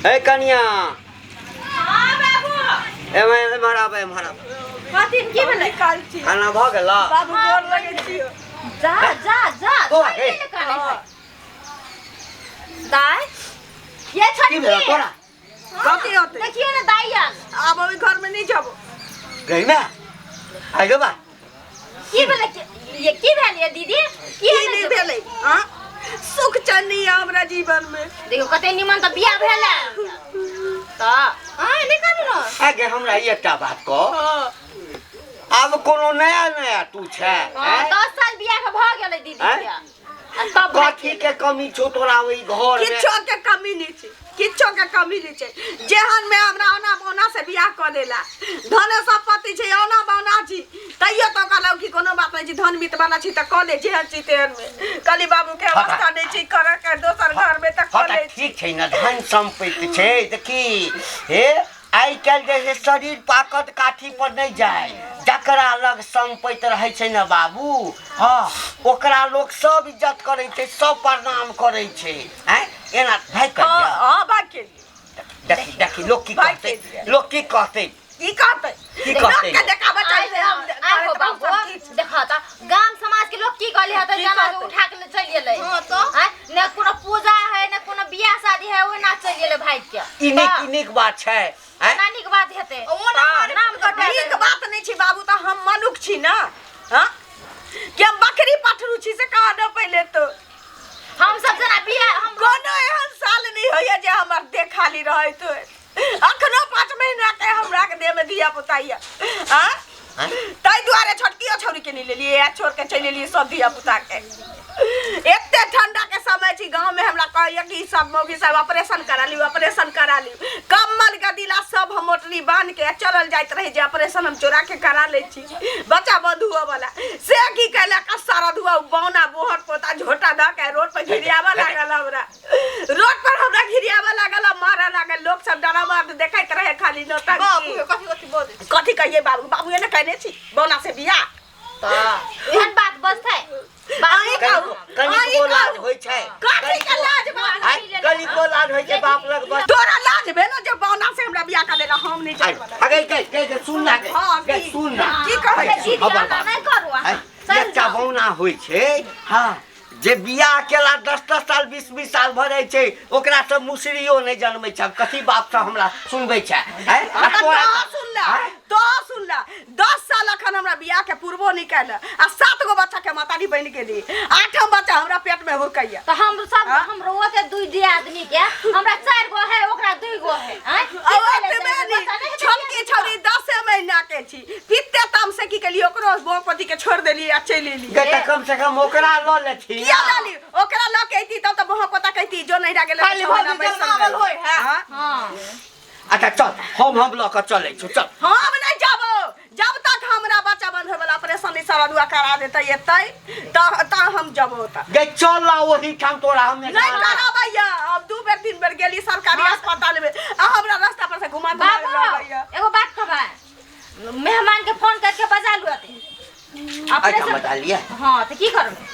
हे कनिया। हाँ बाबू। एम्हर एम्हर आब, एम्हर आब। कथी की भेलै? निकाल छी। खाना भऽ गेल? बाबू, गोर लगै छी। जा जा जा। बौआ, छोड़ि हे। देले काने है। दाइ ये की छोटकी। भेल तोरा? कथी होतै? देखियो ने दाइ आयल। आब ओहि घर में नहीं जाबो। गई ना आइलो बा। की भेलै? ये की भेल ये दीदी? की की भेलै? नहीं भेलै? हाँ, सुख चैन नहीं है हमरा जीवन में। देखियो कते निमन तऽ बियाह भेल है तऽ आँय नहि कानू ने। आगे हमरा एकटा बात कह। हाँ। आब कोनो नया नया तू छै? हाँ, आँय? 10 साल बियाह के भऽ गेलै दीदी आँय? के आ तब कथी के कमी छौ तोरा ओहि घर में? किछो के कमी नहीं छै, किछो के कमी नहीं छै। जेहन में हमरा ओना बौना से बियाह कऽ देला, धन संपत्ति छै, ओना बौना छी, तैयो तो कहलहुँ कि कोनो बात नहीं छै, धन मित वाला छी तऽ कऽ ले जेहन छी तेहन में। कहली बाबू के अवस्था नहीं छै करऽ के दोसर घर में, तऽ हँ कऽ तऽ ले। ठीक छै ने, धन सम्पत्ति छै तऽ की हे? आइ काल्हि जे छै शरीर पाकत काठी पर नहि जाय। जकरा लग सम्पत्ति रहै छै ने बाबू, हँ, ओकरा लोक सब इज्जत करै छै, सब प्रणाम करै छै। आँय, एना भागि कऽ हाँ लिअ। हाँ, भाग के लिए। देखी देखी, लोक की भागि कहतै? के लिए। लोक की कहतै? की कहतै? की कहतै? लोक के देखाबऽ चाहै हम। आइ हो बाबू, देखा तऽ गाम समाज के लोग की कहले हत? की जाना कहतै? उठा के ले चलि गेलै। हाँ तऽ। आँय, ने कोनो पूजा है ने कोनो बियाह शादी है, ओहिना चलि गेलै भागि के। ई नीक ई नीक बात छै, आँय? केना नीक बात हेतै? ओना हाँ, नाम कटा। नीक बात नहीं छी बाबू, तऽ हम मनुख छी ना? हाँ, कि हम बकरी पठरू छी से कहा न। पहिले तो हम सब जना बियाह हम कोनो एहन साल नहीं होइया जे हमर देह खाली रहैत होय। अखनो 5 महीना के हमरा के देह में धिया पुता यऽ। हाँ, आँय? ताहि दुआरे छोटकियो छौरी के नहीं लेलियै आ छोड़ के चलि एलियै सब धिया पुता के। एते ठंडा के समय छी, गाँव में हमरा कहैया कि सब मौगी सब ऑपरेशन करा लियौ, ऑपरेशन करा लियौ। कम्बल गदिला सब हम मोटरी बांध के आ चलल जाइत रही जे ऑपरेशन हम चोरा के करा लै छी बच्चा बंद हुअ वाला। से की कैलक सारा धुआ बौना बोहर पोता झोटा धऽ के रोड पर घिरियाबऽ लागल हमरा। रोड पर हमरा घिरियाबऽ लागल आ मारऽ लागल। लोक सब डरावा देखैत रहे खाली नौटंकी। बाबू हे, कथी कथी बजै छी? कथी कहिए बाबू? बाबू एने कहने छी बौना से बियाह। तऽ एहन बात बजतै? अहीं कहू। कनिकबो अहीं लाज कहू। होइ छै? कथी के लाज बाबू? आँय, कनिकबो लाज होइ छै बाप लग बस? तोरा लाज भेलो जे बौना से हमरा बियाह कर लेला? हम नहीं आइ, जाय वाला। अगे गई गई गई, सुन ना गई। हाँ, गई। की? सुन ना। की कहै छी? दीदी, हमर एना बात। नहि करू अहाँ। आँय, चलि एकटा जाउ। बौना होइ छै, हँ, जे बियाह केला 10 10 साल 20 20 साल भऽ जाइ छै, ओकरा से मुसरियो नहि जनमै छै। आब कथी बाप से हमरा सुनबै छै, आँय? आ तो सुनला? आँय? तो सुनला, 10 साल अखन हमरा बियाह के पूर्वो नहीं कैल आ सात गो बच्चा के मातारी बनि गेली, आठम बच्चा हमरा पेट में हुरकैया। तऽ हम सब हाँ? हम रोज के दुई आदमी के, हमरा चारि गो है, ओकरा दुई गो है। आँय? की अब कहले एतबे से? नी बच्चा नहि हेतै? छोटकी छौरी 10 महीना के छी, पित्ते ताम से की केली, ओकरो पति के छोड़ देली आ चलि एली। गई तऽ कम से कम ओकरा लऽ लेथिन। किया लाली? ओकरा लऽ के अइती तब तऽ बहो पोता कहती जो नहीं गेलै। खाली भौजी जन्मावल होय है। हाँ? हाँ। अच्छा चल, हम लऽ कऽ चलै छी, चल। हम नहीं जाबो जब तक हमरा बच्चा बंद होय वाला ऑपरेशन नहीं सारा दुआ करा देतै एतै तऽ हम जबो तऽ। गई चल ना, ओही ठाम तोरा हम नहीं कराबैया। अब दू बेर तीन बेर गेली सरकारी अस्पताल में आ हमरा रास्ता पर से घुमा घुमा के बाबू, लाबैया। एगो बात कहबै, मेहमान के फोन करके बजा लू अते अपने अच्छा से। बता लिया। हाँ, तऽ की करबै?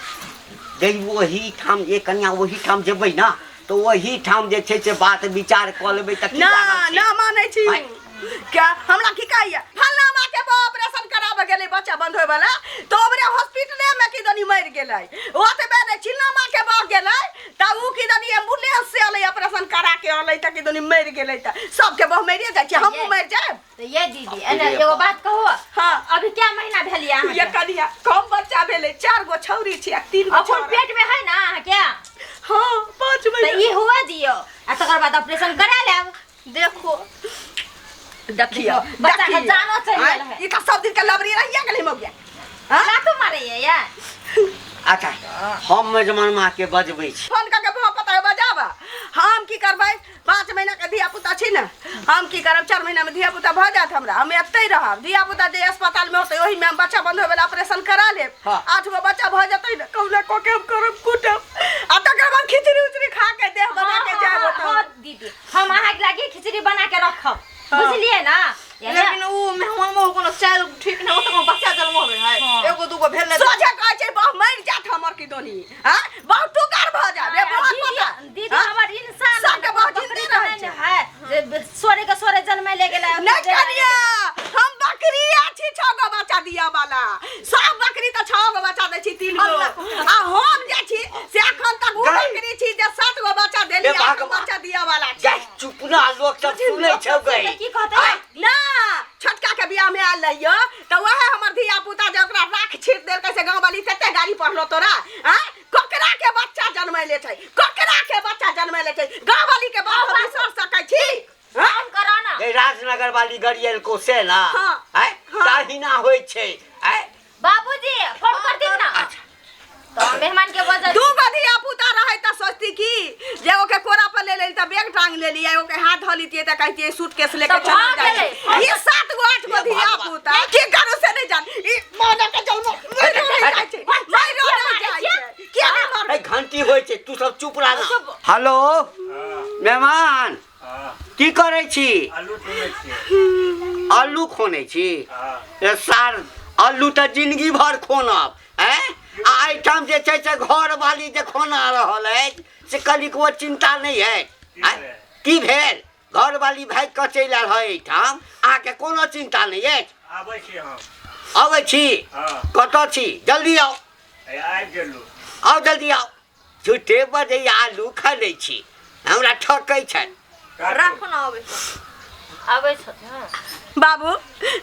गई, ओही ठाम जे कनिया, ओही ठाम जेबै ना तऽ ओही ठाम जे छै से बात विचार कऽ लेबै तऽ की ना। लागल छै? ना मानै छी। आँय? क्या हमरा की कहैया, फल्ला माँ के बा ऑपरेशन कराबे गेलै बच्चा बंद होय वाला, तऽ ओकरे हॉस्पिटले में की दनी मरि गेलै। ओतबे नहि, चिल्ला माँ के बह गेलै तऽ उ की दनी एम्बुलेंस से अलै, ऑपरेशन करा के अलै तऽ की दनी मरि गेलै। तऽ सबके बह मरिए जाइ छै, हमहूँ मरि जायब। तऽ ये दीदी, एने एगो बात कहू? हाँ। अभी क्या महीना भेल ये ये अहाँके? कनिया, कम बच्चा भेलै, चार गो छौरी छी आ तीन गो अपन छौरा। पेट में है ना अहाँके? हाँ, पाँच तऽ महीना। ई हुआ दियौ आ तकर बाद ऑपरेशन करा लेब। देखो। देखियो। बच्चा के देखियो। जानो चलि गेल आँय, है। ई तऽ सब दिन के लबरी रहिए गेलै मौगिया। हाँ? लातो मारैया ये। अच्छा, हम मेजमान माँ के बजबै छी। फोन करके भाव पता बजाबा। हम की करबै, 5 महीना के धिया पुता छी ने, हम की करब, 4 महीना में धिया पुता भऽ जायत हमरा, हम एतै रहब। धिया पुता जे अस्पताल में होतै ओहिमे हम बच्चा बंद होय वाला ऑपरेशन करा लेब। आठ गो बच्चा भऽ जेतै ने, कहुना कऽ के हम करब कुटब आ तकर बाद खिचड़ी उचड़ी खा के देह बना के जायब ओतऽ। हाँ दीदी, हम अहाँके लागी खिचड़ी बना के रखब, बुझलियै ना? लेकिन उ मेहमान में कोनो चाल ठीक ना होत, कोनो बच्चा जन्मोबे है। एगो दूगो भेल ने। सोझे कहै छै बह मरि जात हमर की दोनी। हाँ, बहुत टुकार भऽ जाय रे बहुत दीदी पता। दीदी हाँ? हमर इंसान सबके बहुत बकरी जिंदगी तऽ रहै नहि छै। ने है। जे सोरे के सोरे जन्मे ले गेलै। नहीं कनिया, हम बकरी छी 6 गो बच्चा दिया वाला। सब बकरी तऽ 6 गो बच्चा दै छी, 3 गो, आ हम जे छी से अखन तक ओ गई। बकरी छी जे 7 गो बच्चा देली, ए 8 गो भगवान। बच्चा दिया वाला छी। गै चुप ना, लोक सब सुनै छौ गै। की कहतै? ना, छोटका के बियाह में आयल रहियो तऽ वएह हमर धिया पुता जे ओकरा राख छीट देलकै से गाँव वाली तते गाड़ी पढ़लो तोरा। आँ, ककरा के बच्चा जन्मैले छै? ककरा के बच्चा जन्मैले छै? गाँव वाली के बात हम बिसर सकै छी? हाँ? फोन करो ना। गै राजनगर वाली गरियल को से ना। हाँ। आँय, हाँ। तहिना होइ छै। आँय, बाबूजी फोन कर दियौ ना तो मेहमान के बजल। 2 गो धिया पुता रहे तऽ सोचती की जे ओके कोरा पर ले लेली तऽ बैग टांग लेली, आ ओके हाथ धऽ लीतियै तऽ कहतियै सूटकेस लेके तऽ चलल भऽ जाइ गेलै। छै। ई 7 गो 8 गो हे धिया भगवान। पुता की करू से नहि जान। ई माने के जन्म मरि नहि जाइ छै, मरि नहि जाइ छै, किया नहि मरबै? ए घंटी होइ छै, तू सब चुप रह ना। हेलो मेहमान, की करै छी? आलू चुनै छियै। आलू खोनै छी? हँ। ए सार, आलू तऽ जिंदगी भर खोनब। आँय, आ एहिठाम जे छै से घरवाली जे खोना रहल अछि से कनिको चिन्ता नहि अछि। आँय, की भेल? घरवाली भागि कऽ चलि आयल है एहिठाम, अहाँके कोनो चिन्ता नहि अछि? आबै छी हम। अबै छी? हँ। कतऽ छी? जल्दी आउ। हे, आबि गेलहुँ। आउ जल्दी आउ। झूठे बजै आलू खनै छी, हमरा ठकै छथि। राखू ना, अबै आबै छथिन। हँ। बाबू,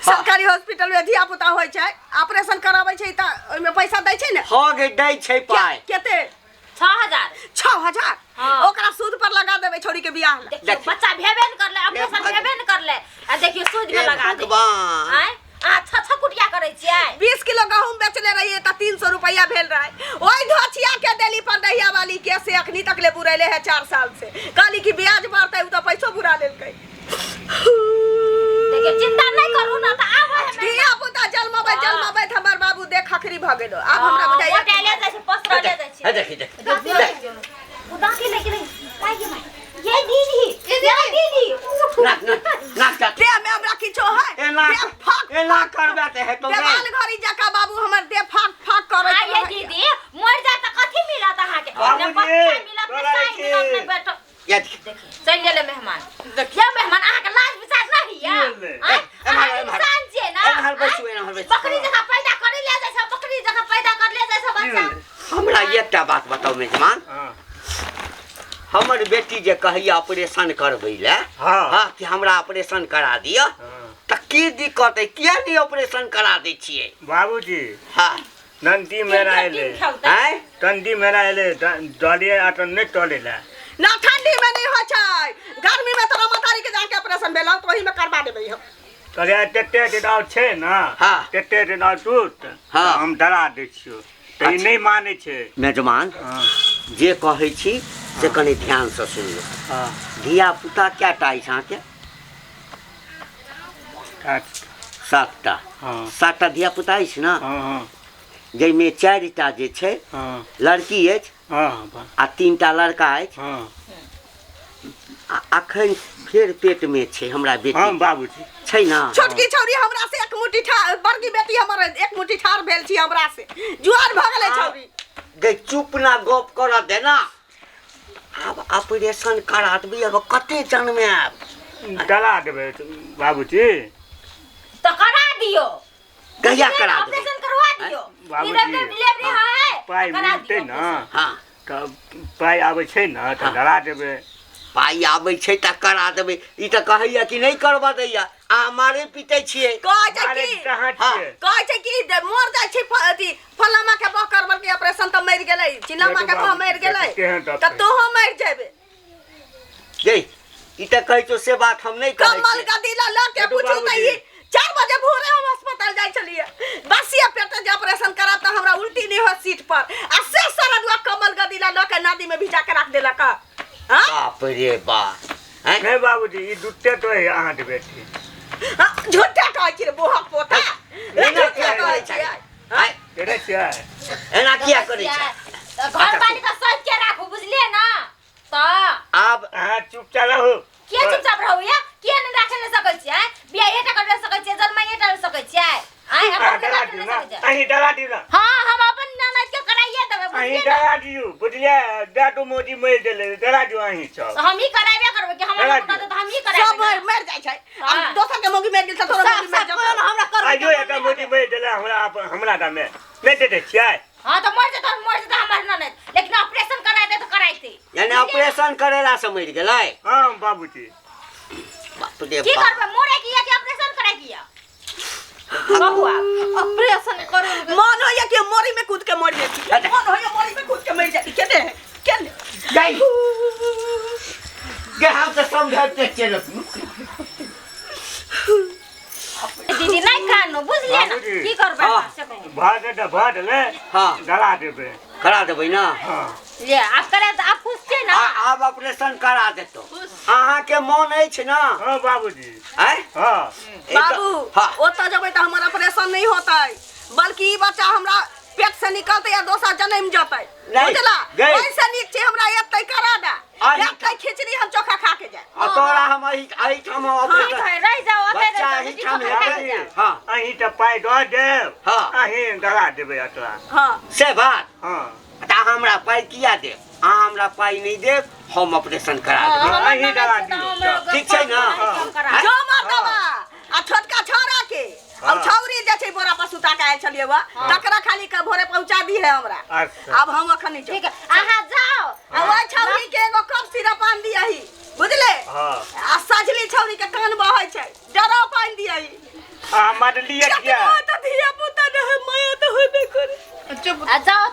सरकारी हॉस्पिटल में धिया पुता होइ छै, ऑपरेशन कराबै छै तऽ ओहिमे पैसा दै छै ने? हँ गे, दै छै पाइ। कते? 6000। 6000? हाँ। ओकरा सूद पर लगा देबै छोरी के बियाह लए। देखियौ देखियौ। बच्चा भेबे न करलै, ऑपरेशन भगवान। भेबे न करलै आ देखियौ सूद में हे लगा दे। भगवान। आँय, अहाँ 6 6 कुटिया करै छियै। 20 किलो गहूम बेचले रहियै तऽ 300 रुपया भेल रहै। ओहि धोछिया के देली पंडहिया वाली के, से अखनी तक ले बुरेले है 4 साल से। कहली कि ब्याज बढ़तै, उ तऽ पैसो बुरा लेलकै। देखियौ चिंता नहि करू ना तऽ आबै है मेहमान। धिया पुता जन्मबै हाँ। जन्मबै हमर बाबू देख खखरी भऽ गेलो। आब हमरा बुझाइया मोटाइले जाइ छै, पसरले जाइ छै। हे देखी देख। देखियौ ओ दाँती लागि गेलै। माय गे माय, ये दीदी, ये दीदी, उठू। ना ना ना चाची। देह में हमरा किछो है? एना देह फाक एना करबे तऽ हेतौ गे। देवाल घड़ी जकाँ बाबू हमर देह फाक फाक करैत आ ये रहैया। दीदी मर जा तऽ कथी मिलत अहाँके? ने बाबूजी, बच्चा मिलत, ने तोरा साई की? मिलत, ने बेटा। ये देखी। देखियौ चलि गेलै मेहमान। देखियौ मेहमान, अहाँके लाज विचार नहि यऽ? की भेलै? आँय, एम्हर, अहाँ एम्हर। इंसान छियै ना? एम्हर बैसू, आँय? एम्हर बैसू। बकरी जकाँ पैदा करै ले जाइ छै, बकरी जकाँ पैदा कर ले जाइ छै बच्चा। हमरा एकटा बात बताउ मेजमान, हँ। हमर बेटी जे कहैया ऑपरेशन करबै लए, हँ। हँ, कि हमरा ऑपरेशन करा दिअ, हँ। तऽ की दिक्कत है? किया नहि ऑपरेशन करा दै छियै? बाबूजी, हँ। नंदी मेरा एलै। आँय, ठंडी मेरा एलै, डलिए आटन नहि टले ला। ना, ठंडी में नहीं होइ छै, गर्मी में तोरा मतारी के जाके ऑपरेशन भेलौ तऽ ओही में करबा देबै हम। कहलियै तेते दिन आओर छै ने, हँ। तेते दिन आओर टूट, हँ। हम डरा दै छियौ तऽ ई नहि मानै छै। मेजमान, हँ। जे कहै छी से कनि ध्यानसँ सुनियौ। हँ। धिया पुता कएटा अछि अहाँके? 7टा। हँ। 7टा धिया पुता अछि ने? हँ हँ। जाहिमे 4टा जे छै हँ। लड़की अछि हँ हँ। आ 3टा लड़का अछि। हँ। आ अखन फेर पेटमे छै हमरा बेटी। हँ बाबूजी। छै ना? छोटकी छौरी हमरा से एक मुट्ठी ठार, बड़की बेटी हमर एक मुट्ठी ठार भेल छी हमरा से, जुआन भऽ गेलै छौरी। गे चुप ना, गप करऽ दे ना। आब ऑपरेशन करा देबै, अब कते जन्मायब? डरा देबै बाबूजी। तऽ करा दियौ। कहिया करा देबै? ऑपरेशन करवा दियौ। बाबूजी, डिलीवरी डिलीवरी है, पाइ करा मिलतै दियौ ने ऑपरेशन। हँ। तऽ पाइ आबै छै ने तऽ हँ। डरा देबै। पाइ आबै छै तऽ करा देबै। ई तऽ कहैया कि नहि करबऽ दैया, अहाँ मारे पीटै छियै। कहै छै मारे की कहाँ हँ। छियै? कहै छै कि जे मर जाइ छै, अथी फलामा के बह करबलकै ऑपरेशन तऽ मरि गेलै, चिल्लामा के बह मरि गेलै, केहन डॉक्टर? तऽ तोहो मरि जेबे। गे ई तऽ कहै छौ से बात हम नहि कहै कम्बल छियै। गदीला लऽ के देखू पूछू तऽ बाबूजी। ई 4 बजे भोरे हम अस्पताल जाइ छलियै। बसिया पेटे जे ऑपरेशन करब तऽ हमरा उल्टी नहि होत सीट पर, आ से सरदुआ कम्बल गदीला लऽ के नदी में भिजा के राख देलक। हाँ? बाप रे बाप। आँय? नहि बाबूजी, ई दुते तो है अहाँके बेटी। हाँ, झूठा कहै छी रे बोहक पोता। एना झूठा किया कहै करै छियै। छै? आँय? देखै छियै? एना किया करै छै? तऽ घर वाली के सहित के राखू, बुझलियै ना? तऽ आब अहाँ चुपचाप रहू। किया चुपचाप रहू या? किया नहि राखै ले सकै छियै? बियाहे टा कर सकै छियै, जन्माइए टा सकै छियै? आँय, अहाँ अपन डरा राखै दियौ ले ने, सकै छियै? अहीं डरा दियौ ने। हाँ, हम अपन ननद के कराइए देबै, अहीं बुझलियै ना? डरा दियौ, बुझलियै? दादू मोदी मरि गेलै, डरा दियौ अहीं सब। तऽ हमही कराबे करबै कि हमर डरा ननद दियौ। तऽ हमही हमही कराएब सब ना। मरि जाइ छै आ हाँ। दोसर के मौगी मरि गेल तऽ तोरो मौगी मरि सब कोन जेतौ। हमरा कर आइयो एकटा मोटी मरि देला हमरा हमरा गाममे नहि देते छियै। हाँ तो मर जेतौ, मर जेतौ हमर ननद, लेकिन ऑपरेशन करा दे तो कराइते। यानी ऑपरेशन करेला से मरि गेलै। हँ बाबूजी। बाप रे की बाप। करबै, मरे किया कि ऑपरेशन कराय किया? कहू आब। ऑपरेशन करे मन होइया कि मोरी में कूद के मर जेती, मन होइया मोरी में कूद के मर जेती। के दे के ले गई गे, हम तऽ समझते चलू। दीदी नहीं कानो, बुझलिए ना? बाबूजी। की करबै हाँ। से कहू। भऽ जेतै, भऽ गेलै। हाँ। गला देबै। करा देबै ना? हँ। ले आप करे तो आप खुश छियै ना? आब ऑपरेशन करा देतो। अहाँके मोन अछि ना? हँ बाबूजी। आँय? हँ। बाबू। हाँ। ओतऽ जेबै तऽ हमर ऑपरेशन नहि होतै, बल्कि ई बच्चा हमरा पेट से निकलतै या दोसर जनमि जेतै। नहीं, बुझला? गई। ओहिसँ नीक छै हमरा एतै करा दे, अही- एतै खिचड़ी हम चोखा खा के जाय। आ तोरा हम एहि एहिठाम ठीक ऑपरेशन है, रहि जाओ ओतै, रहि बच्चा जाओ, लिट्टी एहिठाम चोखा खा के हेतै। जाओ। हाँ। अहीं तऽ पाइ दऽ देब। हाँ। अहीं गला देबै अतरा। हाँ। से बात। हँ। तऽ अहाँ हमरा पाइ किया देब? अहाँ हमरा पाइ नहि देब, हम ऑपरेशन करा हाँ, देब। हमर अहीं ननद डरा छै तऽ दियौ। हमरो ठीक छै ना? हम करा जो मर्दबा आ छोटका छौड़ा के हाँ। और छौरी जे छै बोरा पर सुता के आयल छलियै वा, तकरा खाली के भोरे पहुंचा दी है हमरा। अच्छा। आब हम अखन नहीं ठीक है, अहाँ जाओ। आ ओहि छौरी के एगो कप सिरप आन दियही, बुझले? हँ। आ सजली छौरी के कान बहै छै, जरा पानि दियही। अहाँ मरलियै किया? कतबो तऽ धिया पुता रहै, माया तऽ होबे करे। चुप। आ जाओ